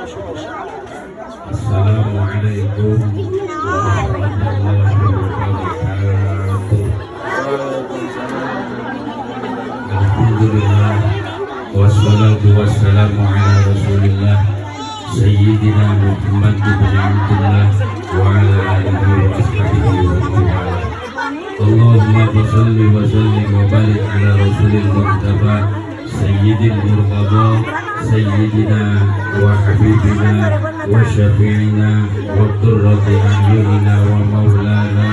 Assalamualaikum warahmatullahi wabarakatuh. Alhamdulillah, wassalatu wassalamu ala Rasulillah Sayyidina Muhammad ibn Abdullah wa ala alihi wa ashabihi wa man wala. Allahumma salli wa sallim wa barik ala Rasulil Mujtaba Sayyidil Murtada, Sayyidina wa habibina wa syafi'ina wa qurrati a'yunina wa maulana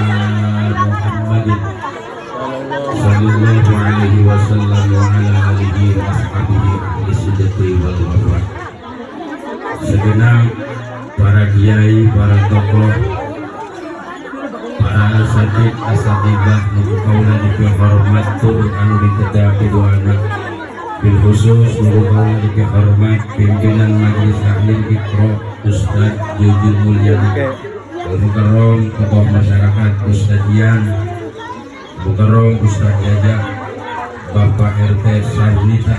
Muhammadin sallallahu alaihi wasallam wa ala alihi wa ashabihi ahli sidqi wal wafa. Segenap para kiai, para tokoh, para asatid, asatidah nu kaula dipihormat tur anu diteda ku anak, bil khusus nu kaula dipihormat pimpinan Majelis Taklim Iqra, Ustaz Jujun Mulyana, Al Mukarram tokoh masyarakat Ustaz Ian Mukarram, Ustaz Jaja, Bapak RT Sarnita,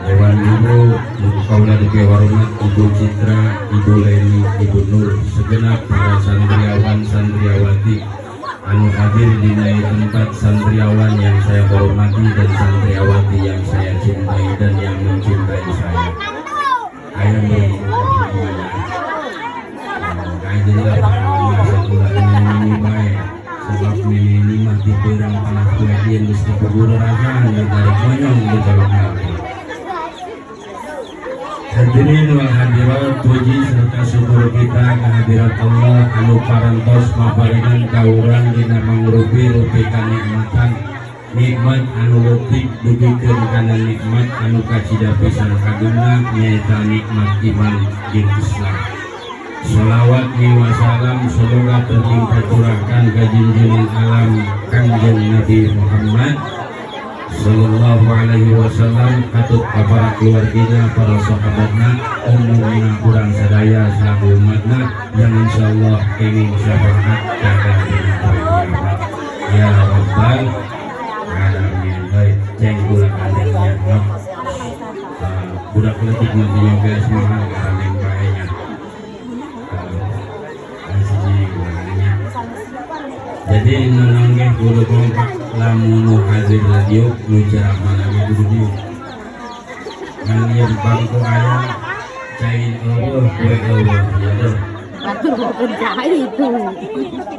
Dewan Guru nu kaula dipihormat Ibu Citra, Ibu Leni, Ibu Nur, segenap para santriawan santriawati anu hadir di tempat, santriawan yang saya hormati dan santriawati yang saya cintai dan yang mencintai saya. Ayam semuanya. Kajilah sekolah ini baik. Sebab ini mah diperang tanah kue ieu geus dikubur rasaan dari monyong di dalam. Hadirin wal hadirat, puji serta syukur kita kehadirat Allah anu parantos maparinan ka urang dina mangrupi-rupi kanikmatan, nikmat anu leutik dugikeun kana nikmat anu kacida pisan agungna, nyaeta nikmat iman jeung Islam. Sholawat wa salam semoga terlimpah curahkan ka junjungan alam Kangjeng Nabi Muhammad Sallallahu alaihi wasallam, katut ka para keluargina, para sahabatna, umumna urang sadaya selaku umatna yang insyaallah ingin syafaat jaga dina kiamat ya rabbal alamin. Baik, ceng kula kandengnya nok budak leutik mah yoga semangat kandeng bae nya. Siji kula. Jadi nonong ge kudu kompak, lamun nu hadir diuk, nu ceramah lagi kudu diuk. Ngan ieu bangku aya, cai euweuh, kue euweuh, ya tuh. Itu.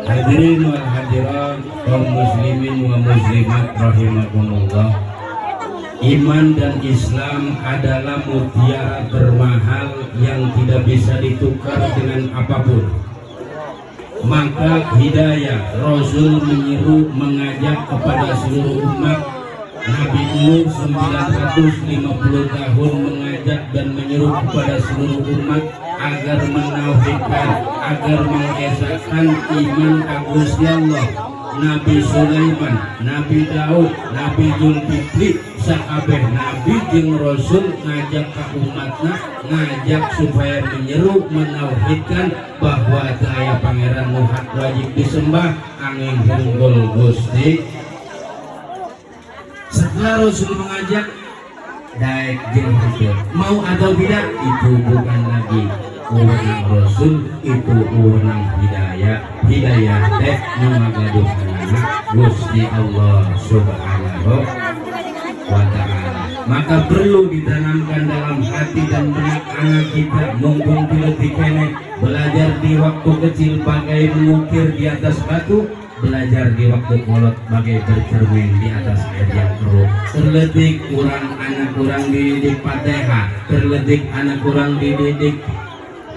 Hadirin wal hadirat, kaum muslimin wa muslimat rahimakumullah. Iman dan Islam adalah mutiara termahal yang tidak bisa ditukar dengan apapun. Maka hidayah Rasul menyeru, mengajak kepada seluruh umat. Nabi Nuh 950 tahun mengajak dan menyeru kepada seluruh umat agar menauhidkan, agar mengesahkan iman ka Gusti Allah. Nabi Sulaiman, Nabi Daud, Nabi Zulkifli, sakabeh nabi jeung rasul ngajak ka umatna, ngajak supaya menyeru menauhidkan bahwa teu aya pangeran nu hak wajib disembah angin hungkul Gusti. Setelah Rasul mengajak, daek jeung henteu, mau atau tidak, itu bukan lagi wewenang Rasul, itu wewenang hidayah. Hidayah teh nu ngagaduhanana Gusti Allah Subhanahu wa Ta'ala. Maka perlu ditanamkan dalam hati dan benak anak kita mumpung leutik keneh. Belajar di waktu kecil bagai mengukir di atas batu, belajar di waktu kolot bagai bercermin di atas air yang keruh. Keur leutik urang, anak urang dididik Fatihah, keur leutik anak urang dididik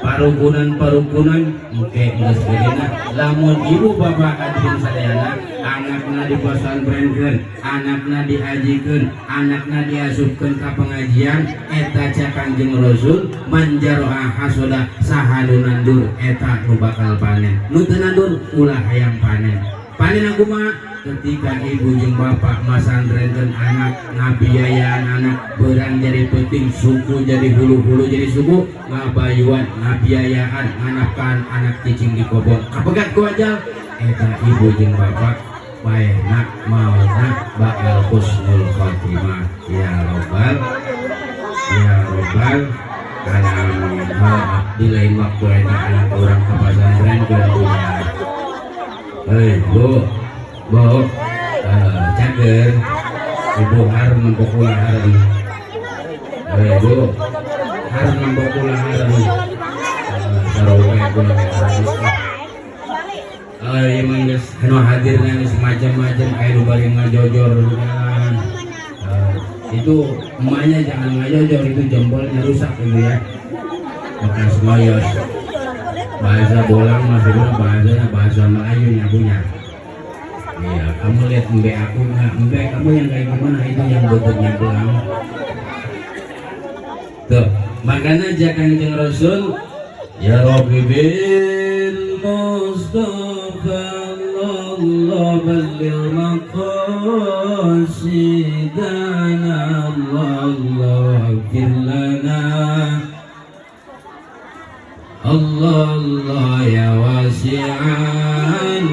parukunan-parukunan, engke geus gedena lamun ibu bapak hadirin sadayana anakna dipasantrenkeun, anakna diajikeun, anakna diasupkeun ka pengajian, eta cek Kangjeng Rasul, man zaro'a hasoda, saha nu nandur eta nu bakal panen, nu teu nandur ulah hayang panen. Panen kumaha? Ketika ibu jeung bapak masantrenkeun anak, ngabiayaan anak, berang jadi penting, suku jadi hulu, hulu jadi suku, ngabayuan, ngabiayaan, nganapkan anak cicing di kobong kapegat ku ajal, eta ibu jeung bapak bae mautna bakal husnul khotimah ya robbal ya robbal. Alamin. Di lain waktu eta anak urang ke pesantren keur budak. Hei, Bu. Bu. Cager. Ibu harus nempo kula harus. Hei, Bu. Harus nempo kula harus. Sarowe kula harus. Iya mah geus anu hadirna geus macam-macam, aya nu bari ngajojor kan. Itu emaknya jangan ngajojor, itu jempolnya rusak itu ya. Bekas ngoyos. Bahasa bolang maksudnya bahasanya bahasa Melayu nyabunya. Iya, kamu lihat embe aku nggak? Embe kamu yang kayak gimana itu yang bentuknya belang? Tuh, makanya Kanjeng Rasul, ya Rabbi bil Mustafa Allah balligh maqasidana, Allah Allah ighfir lana, Allah Allah ya wasi'an,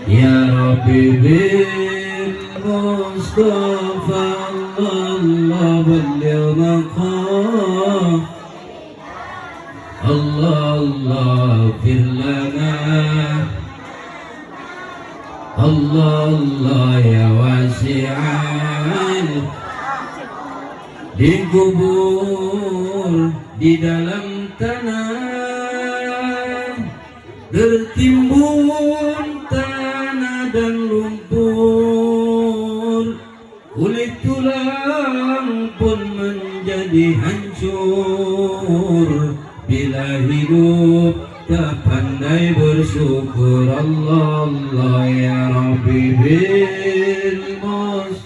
ya Rabbi bil Mustafa Allah balligh maqam, Allah Allah ighfir lana, Allah Allah ya wasi'an. Di kubur, di dalam tanah, tertimbun tanah dan lumpur, kulit tulang pun menjadi hancur bila hidup tak pandai bersyukur. Allah Allah ya Rabbi bil mus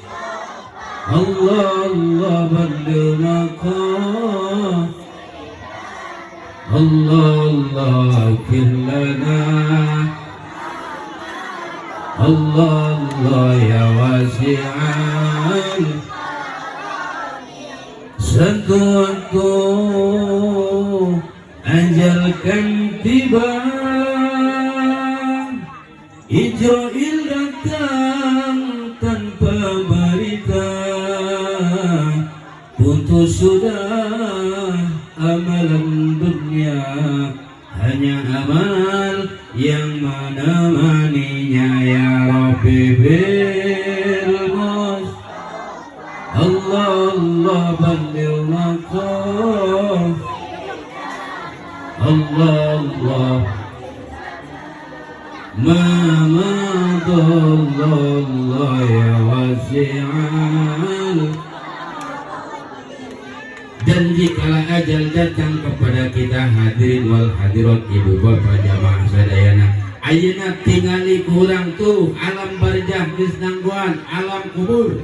Allah Allah balligh maqam, Allah Allah ighfir lana, Allah Allah ya wasi'an. Satu waktu ajal kan tiba, Izrail datang tanpa berita, putus sudah amalan dunia, hanya amal yang menemaninya. Ya Rabbi bil mus Allah Allah balligh maqam, Allah Allah ma madha, Allah ya wasi'al. Dan jikalau ajal datang kepada kita, hadirin wal hadirat, ibu bapak jamaah sadayana, ayeuna tingali kurang tuh alam barjah geus nangguan alam kubur.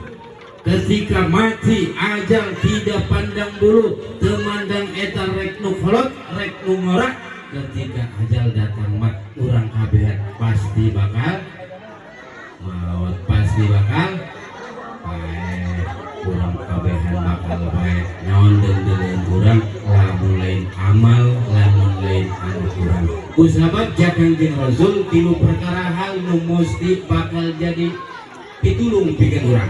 Ketika mati, ajal tidak pandang bulu, temandang eta rek nu kolot rek nu ngora. Ketika ajal datang mah urang kabehan pasti bakal maut, pasti bakal paeh, urang kabehan bakal paeh. Naon deuleuleun urang lamun lain amal, lamun lain anu urang? Kusabab Kanjeng Rasul, tilu perkara hal nu musti bakal jadi pitulung pikeun urang.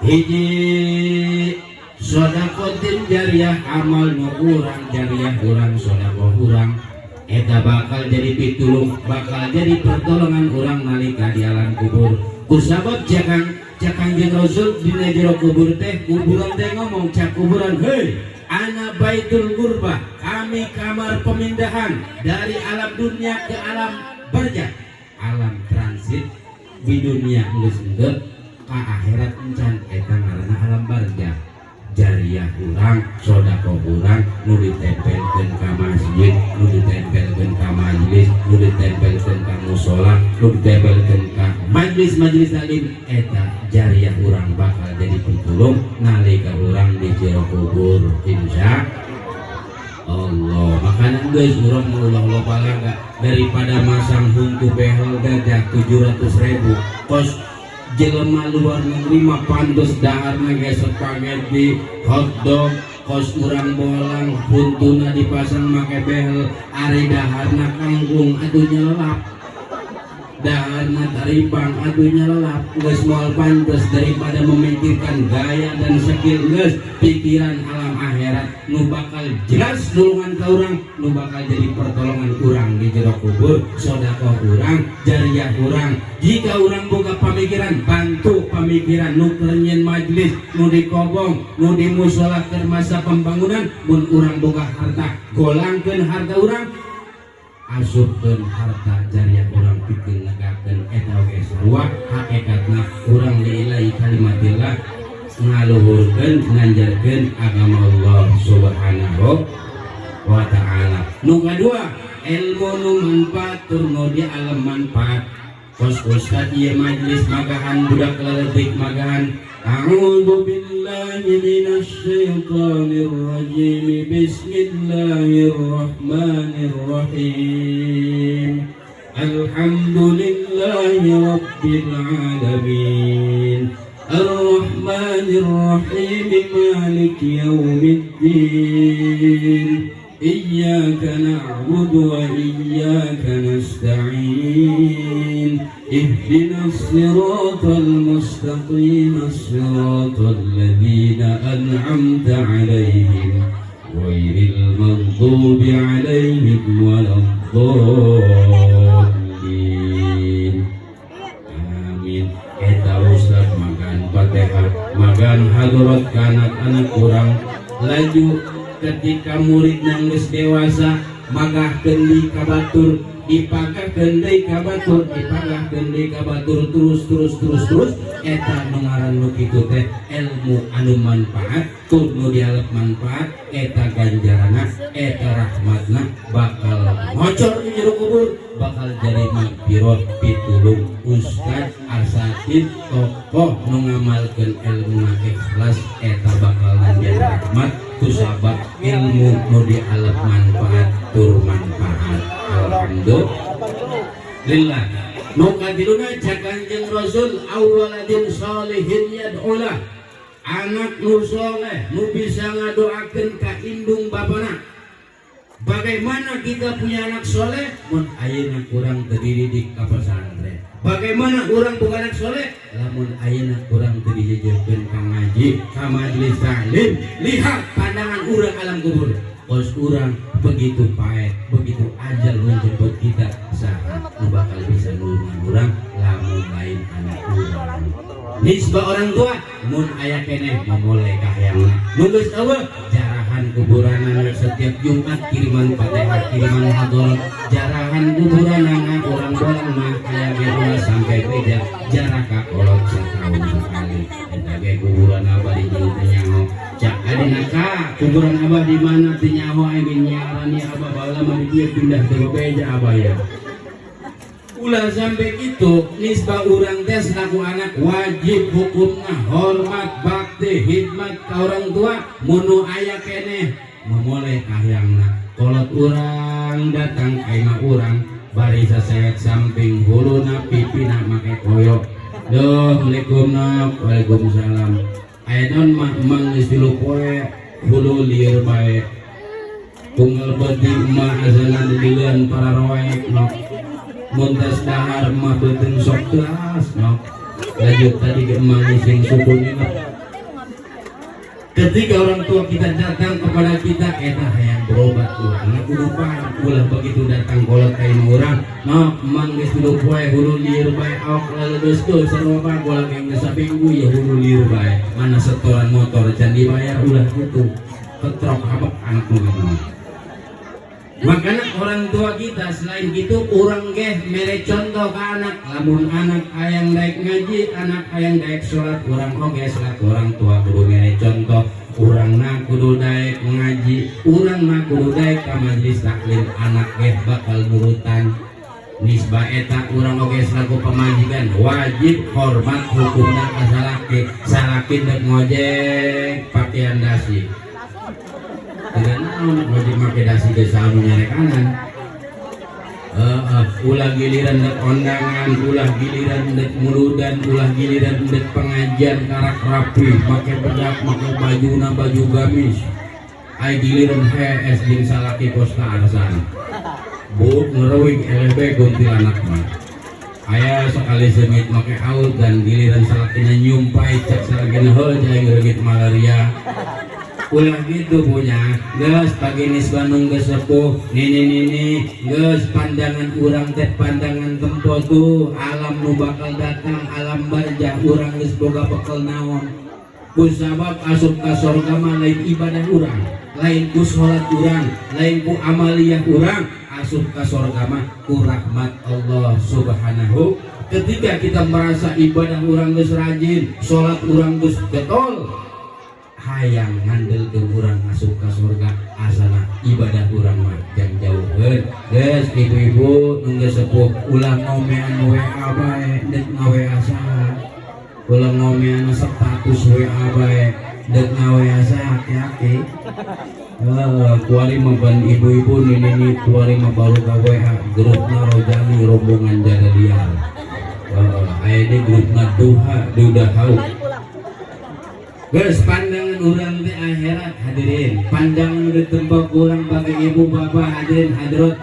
Hiji, sodakotin jariah, amal nu urang jariah urang, sodakoh urang eta bakal jadi pitulung, bakal jadi pertolongan urang nalika di alam kubur. Kusabab cak Kanjeng Rasul, dina jero kubur teh kuburan teh ngomong, cak kuburan, "Hei, ana baitul gurbah, kami kamar pemindahan dari alam dunia ke alam barjah, alam transit di dunia geus henteu ka akhirat encan, eta ngaranna alam barjah." Jariah urang, sodakoh urang nu ditempelkeun ka masjid, nu ditempelkeun ka majelis, nu ditempelkeun ka musola, nu ditempelkeun ka majelis-majelis taklim, eta jariah urang bakal jadi pitulung nalika urang di jero kubur, insya Allah. Makanya guys, urang mau ulah loba laga, daripada masang huntu behel gajah 700 ribu, kos jelema luar negeri mah pantes daharna ge spaghetti, hotdog, kos urang bolang huntuna dipasang make behel, ari daharna kangkung atuh nyelap. Daharna taripang atuh nyelelap, geus moal pantes. Daripada memikirkan gaya dan skill, geus pikiran alam akhirat nu bakal jelas nulungan ka urang, nu bakal jadi pertolongan urang di jero kubur, sodakoh urang, jariah urang. Jika urang boga pamikiran, bantu pamikiran nu keur nyieun majlis, nu di kobong, nu di musola keur masa pembangunan. Mun urang boga harta, golangkeun harta urang, asupkeun harta jariah urang pikeun negakeun. Eta oge sarua hakikatna urang li'ila'i kalimatillah, ngaluhurkeun, nganjarkeun agama Allah Subhanahu wa Ta'ala. Nu kadua, ilmu nu manfaat tur nu di alam manfaat. Kos ustad ieu majlis magahan budak leletik, magahan A'udzu billahi minasyaitonir rajim. Bismillahirrahmanirrahim. Alhamdulillahi rabbil alamin. Ar-Rahmanir Rahim, Maliki yaumiddin. إياك نعبد وإياك نستعين، اهدنا الصراط المستقيم، صراط الذين أنعمت عليهم، غير المغضوب عليهم ولا الضالين، آمين. Eta Ustaz makan Fatihah, makan hadirat ka anak-anak urang. Laju ketika murid yang geus dewasa, magahkeun deui ka batur, dipagahkeun deui ka batur, dipagahkeun deui ka batur, terus terus terus terus. Eta nu ngaran nu kitu teh ilmu anu manfaat tur nu dialep manfaat. Eta ganjaranna, eta rahmatna bakal ngocor di jero kubur, bakal jadi magfirah, pitulung. Ustad, asatid, tokoh nu ngamalkeun ilmu ikhlas, eta bakal nandian rahmat kusabab ilmu nu dialep manfaat tur manfaat. Alhamdulillah. Nu katiluna, cak Kanjeng Rasul, aw waladin sholihin yad'ulah, anak nu soleh nu bisa ngadoakeun ka indung bapana. Bagaimana kita punya anak soleh mun ayeuna kurang terdidik ka pesantren? Bagaimana urang boga anak soleh lamun ayeuna kurang teu dijejeupkeun ka ngaji, ka majelis taklim? Lihat pandangan urang alam kubur. Kos urang begitu paeh, begitu ajal menjemput kita, saha nu bakal bisa nulungan urang lamun lain anak urang? Nisbah orang tua mun aya keneh mamoleh kahayangna. Nu geus euweuh, jarahan kuburanana setiap Jumat, kiriman Fatihah, kiriman hadirat, jarahan kuburanana. Urang bolang mah aya ge ulah sampai beja, jarah ka kolot setahun sekali. Eta ge kuburan abah di dieu teh nyaho. Cak adina, "Ka kuburan abah di mana?" Teu nyaho. Aing nyarani abah baheula mah di dieu, pindah teu beja abah ya. Ulah sampai gitu. Nisbah urang teh selaku anak wajib hukumna hormat, bakti, hikmat ke orang tua. Mun nu aya keneh memoleh kahayangna. Kolot urang datang ka imah urang, bari sasewet samping huluna, pipina make koyo. "Duh, Assalamualaikum Nok." "Waalaikumsalam." "Aya naon, Mah?" "Emang geus 3 poe hulu lieur bae. Tunggal beuting emak azana dilian para roek, Nok. Mun tos dahar mah beuteung sok teas, Nok. Lanjut tadi ke emang sing suku nginep." Ketika orang tua kita datang kepada kita, eta hayang berobat, urang kudu paham. Ulah begitu datang kolot ka imah urang, "Nok, emang geus 3 poe hulu lieur bae, awak laleus tuh sarua bola geus saminggu ya hulu lieur bae, mana setoran motor can dibayar." Ulah gitu, ketrok habak anak nu gitu. Makanya orang tua kita selain gitu, urang geh mere contoh ke anak. Lamun anak hayang daek ngaji, anak hayang daek sholat, urang oge selaku orang tua kudu mere contoh. Urang na kudu daek ngaji, urang na kudu daek ka majelis taklim, anak geh bakal nurutan. Nisbah eta urang oge selaku pamajikan wajib hormat hukumna ka salaki. Salaki dek ngojek pakaian dasi, tidak naon ngojek make dasi ge saha nu nyarekanan. Ulah giliran dek ondangan, ulah giliran dek muludan, ulah giliran dek pengajian karak rapi, make bedak, make bajuna baju gamis. Ai giliran HS jeung salaki kos Tarzan. Bu ngerewing elebe kuntilanak mah. Aya sekali seungit make haut dan giliran salakina nyumpai, cek salakina, "Heuh, aing reungit malaria." Ulah gitu punya. Geus paginis Bandung, geus sepuh, nini nini, geus pandangan urang teh pandangan tempo tuh alam nu bakal datang, alam barzah. Urang geus boga bekal naon? Ku sabab asup ka sorga mah lain ibadah urang, lain ku salat urang, lain ku amaliyah urang. Asup ka sorga mah ku rahmat Allah Subhanahu. Ketika kita merasa ibadah urang geus rajin, salat urang geus getol, hayang ngandelkeun urang asup ka surga, asana ibadah urang mah jang jauheun. Geus, ibu-ibu nu geus sepuh, ulah ngomean WA bae. Dek nga-WA saha? Ulah ngomean status WA bae. Dek nga-WA saha? Hati-hati. Eh, kuari mah ban ibu-ibu nini, kuari mah baru ka WA grupna Rojali, rombongan jadaliar. Aya di grupna duha duda hauk. Geus pandangan urang teh akhirat, hadirin. Pandangan udah tempat urang bagi ibu bapak, hadirin hadirat,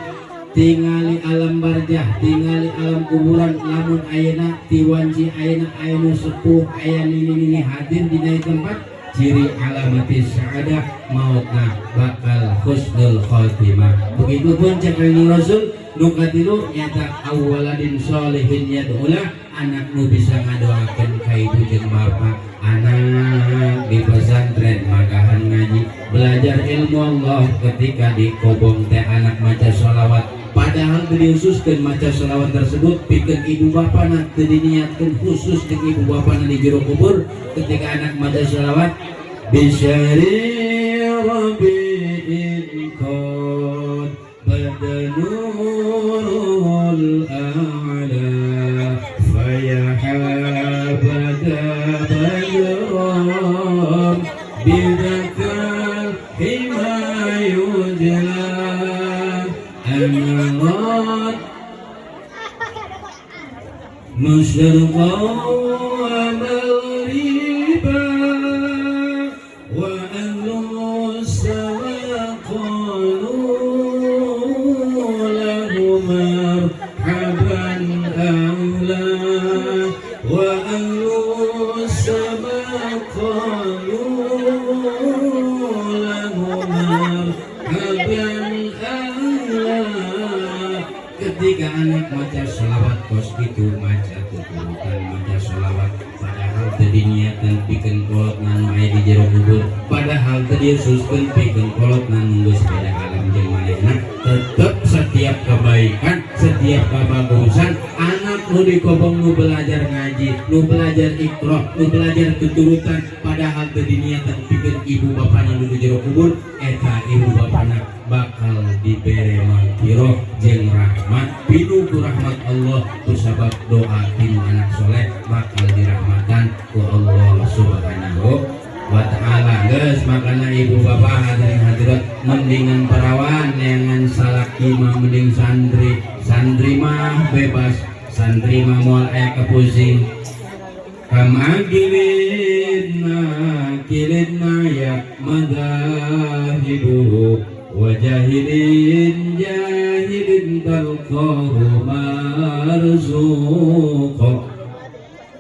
tingali alam barjah, tingali alam kuburan. Lamun ayeuna tiwanci ayeuna aya nu sepuh, aya nini-nini hadir dina tempat, ciri alamati sa'adah mautna bakal husnul khotimah. Begitupun cek Kanjeng Rasul nu katilu nyata awaladin solihin yad'ulah, anak nu bisa ngadoakeun ka ibu jeung bapak. Anak di pesantren magahan ngaji, belajar ilmu Allah, ketika di kobong teh anak maca sholawat, padahal teu dihususkeun maca sholawat tersebut pikeun ibu bapana, teu diniatkeun khusus jeung ibu bapana di jero kubur. Ketika anak maca sholawat bisyari rabi'in qad bada nurul a'la faya habada badram bidakal hima yujla أنارت مشرقا ومغربا وأهل السماء قالوا له مرحبا أهلا، وأهل السماء قالوا له مرحبا أهلا. Ketika anak maca sholawat kos gitu, maca tuturutan, maca sholawat, padahal teu diniatan pikeun kolot nu aya di jero kubur, padahal teu dihususkeun pikeun kolot nu geus beda alam jeung manehna, tetep setiap kebaikan, setiap kebagusan anak nu di kobong, nu belajar ngaji, nu belajar iqra, nu belajar tuturutan, padahal teu diniatan pikeun ibu bapana nu di jero kubur, eta ibu bapana bakal dibere magfirah jeung rahmat, pinuh ku rahmat Allah. Ku sabab doa tinu anak soleh bakal dirahmatan ku Allah Subhanahu wa Ta'ala. Geus makana ibu bapak, hadirin hadirat, mendingan perawan neangan salaki mah mending santri. Santri mah bebas, santri mah moal aya kepusing. Kam akilin akilin ya madhahibuhu wa jahilin jahilin talqahu marzuqa.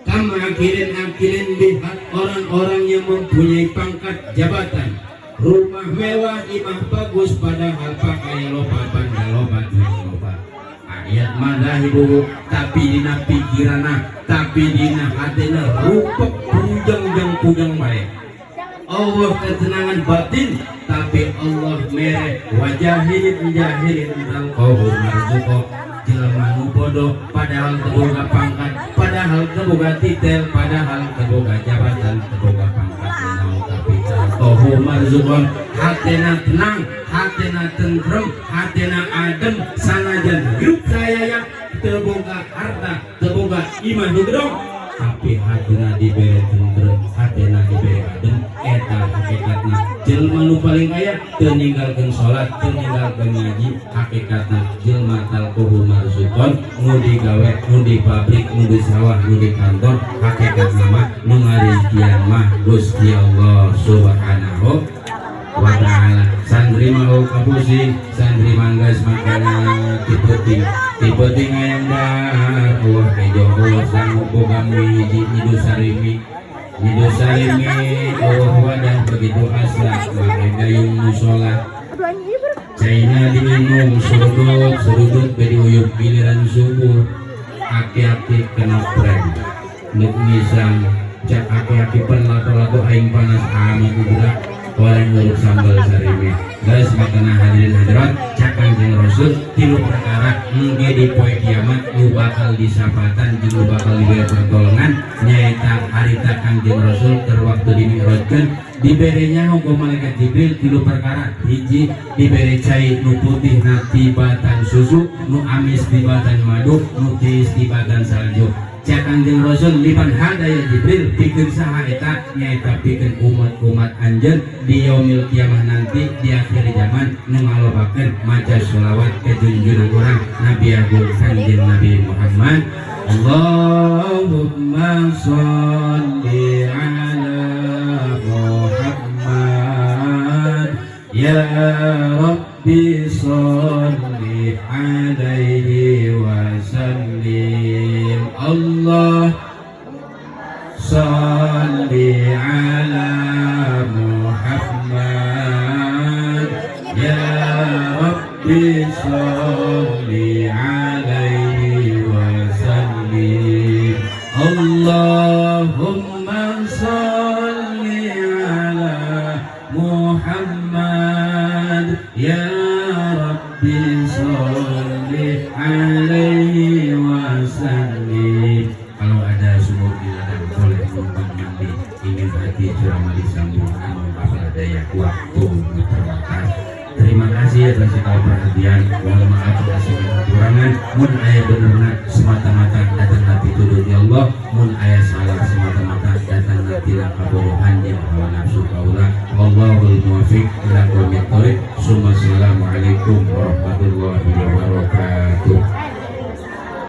Kam akilin akilin, lihat orang-orang yang mempunyai pangkat jabatan, rumah mewah, imah bagus, padahal pakai loba, banda loba, duit loba, ayat madhahibuhu, tapi dina pikirana, tapi dina hatina rupek pujeng jeung pujeng bae. Allah ketenangan batin, tapi Allah mere wajahilin jahilin talqahu marzuqa. Jelema nu bodoh, padahal teu boga pangkat, padahal teu boga titel, padahal teu boga jabatan, teu boga pangkat naon, tapi talqahu marzuqan, hatena tenang, hatena tentrem, hatena adem, sanajan hirup saya teu boga harta, teu boga imah nu gedong, tapi hatina dibere tentrem, hatena dibere adem. Eta hakikatna jelma nu paling kaya teu ninggalkeun salat, teu ninggalkeun ngaji. Hakikatna jelma talqahu marzuqon, nu digawe, nu di pabrik, nu di sawah, nu di kantor, hakikatna mah nu ngarizkian mah Gusti Allah Subhanahu. wa ta'ala. Santri mah kapusing, santri manggas makana ti peuting, ti peuting hayang dahar, euweuh kejo, euweuh sangu, boga mie hiji nyeduh sarimi, nyeduh sarimi euweuh wadah. Begitu asa make gayung musola, caina diminum surudut surudut be diuyup. Giliran subuh aki-aki kena prank nuk ngisang. Cek aki-aki, "Pen lato-lato aing panas amat gerak orang nguruk sambal sarimi." Guys, makana hadirin hadirat, cak Kanjeng Rasul, tilu perkara engke di poe kiamat nu bakal disapatan jeung nu bakal diberi pertolongan, nyaeta harita Kanjeng Rasul keur waktu dimi'rajkeun dibere nyaho ku malaikat Jibril tilu perkara. Hiji, dibere cai nu putih na tibatan susu, nu amis tibatan madu, nu tiis tibatan salju. Cak Kanjeng Rasul, "Liman hada ya Jibril?" Pikeun saha eta? Nyaeta pikeun umat-umat anjeun di yaumil kiamah nanti, di akhir zaman, nu ngalobakeun maca sholawat ke junjungan urang Nabi Agung Kanjeng Nabi Muhammad. Allahumma sholli ala Muhammad, ya Rabbi sholli alaihi wasallim. Allah sholli ala Muhammad, ya Rabbi sholli alaihi wasallim. Allahumma sholli ala Muhammad, ya Rabbi sholli alaihi wasallim. Kalau ada sumur di ladang boleh numpang mandi, ingin hati ceramah disambung, anu apa daya waktu terbatas. Terima kasih atas segala perhatian. Mohon maaf atas segala kekurangan. Mun aya benerna semata-mata datang pituduh ti Allah, mun aya salah semata-mata datang tina kabodohan jeung hawa nafsu kaula. Wallahul muwaffiq ila aqwamit thoriq. Assalamualaikum warahmatullahi.